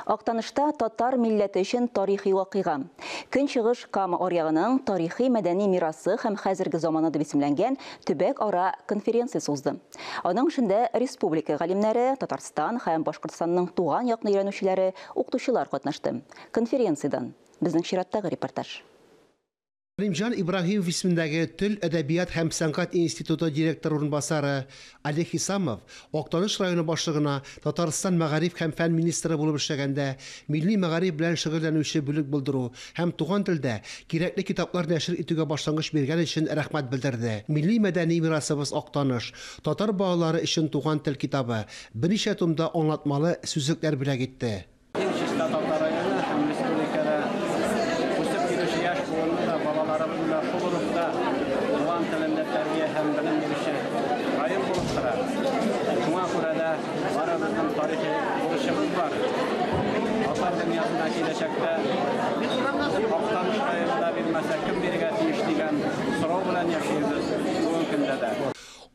Актанышта татар милләте өчен тарихи вакыйга. Көнчыгыш Кама аръягының тарихи-мәдәни мирасы һәм хәзерге заманы дип исемләнгән төбәк-ара конференциясе узды. Аның эшендә республика галимнәре, Татарстан һәм Башкортстанның туган якны өйрәнүчеләре, укытучылар катнашты. Конференциядән безнең чираттагы репортаж. Галимҗан Ибраһимов исемендәге Тел, әдәбият һәм сәнгать институты директоры урынбасары Олег Хисамов Актаныш районы башлыгына Татарстан мәгариф һәм фән министры булып эшләгәндә милли мәгариф белән шөгыльләнүче бүлек булдыру һәм туган телдә кирәкле китаплар нәшер итүгә башлангыч биргән өчен рәхмәт белдерде. Милли мәдәни мирасыбыз Актаныш, татар балалары өчен туган тел китабы, берничә томда аңлатмалы сүзлекләр бүләк итте. Иң чиста татар районы һәм республикада үсеп килүче яшь буынны да, балаларыбызны да шул рухта туган телендә тәрбия һәм белем бирүче район булып тора. Шуңа күрә дә барыбызның тарихи бурычыбыз бар. Татар дөньясына киләчәктә Актаныш районы да бирмәсә, кем бирергә тиеш дигән сорау белән яшибез бүгенге көндә дә.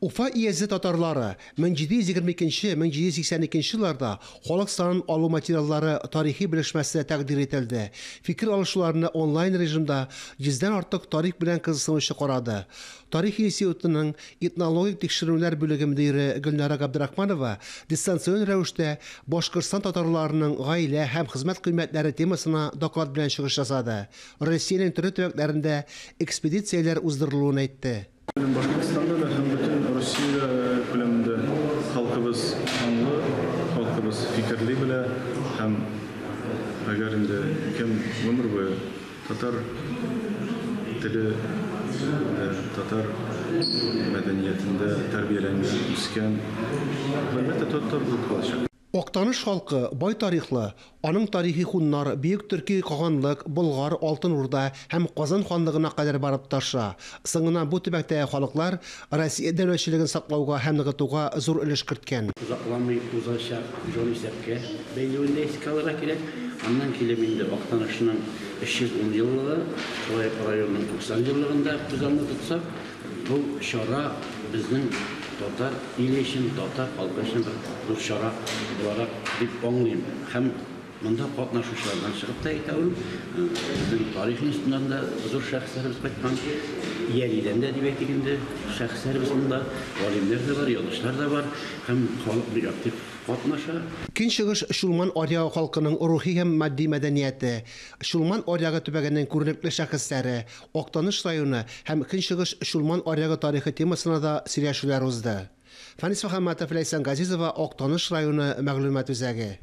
Уфа өязе татарлары 1722-1782 елларда халык санын алу материаллары тарихи белешмәсе тәкъдир ителде. Фикер алышуларны онлайн режимда йөздән артык тарих белән кызыксынучы карады. Тарих институтының этнологик тикшеренүләр бүлеге мөдире Гөлнара Габдрахманова дистанцион рәвештә Башкортстан татарларының гаилә һәм хезмәт кыйммәтләре темасына доклад белән чыгыш ясады. Россиянең төрле төбәкләрендә экспедицияләр уздырылуын әйтте. Башкортстанда да һәм бөтен Россия күләмендә халкыбыз аңлы, халкыбыз фикерли белә һәм әгәр инде кем гомер буе татар теле дә, татар мәдәниятендә тәрбияләнгән, үскән, әлбәттә, татар булып калачак. Актаныш халкы бай тарихлы, аның тарихи хуннар, Бөек Төрки каганлык, Болгар, Алтын Урда һәм Казан ханлыгына кадәр барып тоташа. Соңыннан бу төбәктәге халыклар Россия дәүләтчелеген саклауга һәм ныгытуга зур өлеш керткән. Озакламый узачак җанисәпкә бәйләвен дә искә алырга кирәк. Аннан килеп инде Актанышның 310 еллыгы, шулай ук районның 90 еллыгын да күз алдында тотсак, бу чара безнең татар иле өчен, татар халкы өчен бер зур чара буларак дип аңлыйм. Һәм монда катнашучылардан чыгып та әйтә алам, безнең тарих институтыннан да зур шәхесләребез кайткан, Яридән дә дип әйтик инде, шәхесләребез монда, галимнәр дә бар, язучылар да бар, һәм халык бик актив катнаша. Көнчыгыш Чулман аръягы халкының рухи һәм матди мәдәнияте, Чулман аръягы төбәгенең күренекле шәхесләре, Актаныш районы һәм Көнчыгыш Чулман аръягы тарихы темасына да сөйләшүләр узды. Фәнис Мөхәммәтов, Ләйсән Газизова, Актаныш районы мәгълүмат үзәге.